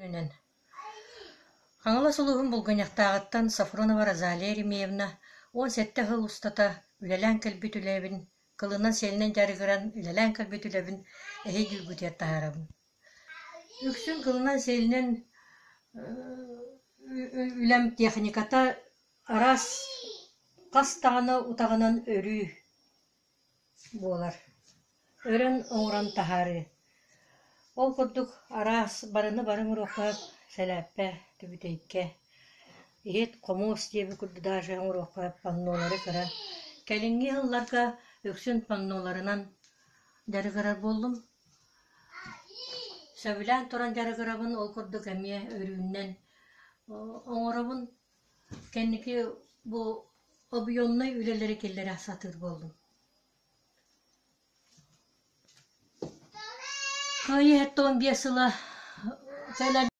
Күнүнэн Хаҥалас улууһун Булгунньахтааҕыттан Софронова Розалия Еремеевна 17 сыл устата үлэлээн кэлбит үлэбин, кылынан-сиэлинэн дьарыгыран үлэлээн кэлбит үлэбин эһиги дьүүлгүтүгэр таһаарабын. Үксүн кылынан-сиэлинэн үлэм техниката араас хас даҕаны утаҕынан өрүү буолар. Өрөн оҥорон таһаарыы. Ол курдук араас барыны бары оҥоруохха сэлээппэ, түбүтэйкэ, иһит, хомуос диэбит курдук даже оҥоруохха паннолары кыра. Кэлиҥҥи сылларга үксүн панноларынан дьарыгырар буоллум. Сөбүлээн туран дьарыгырабын, ол курдук эмиэ өрүүннэн оҥоробун. Кэнники бу объемнай үлэлэри киллэрэ сатыыр буоллум. Кыайыы 75 сыла кэлэн.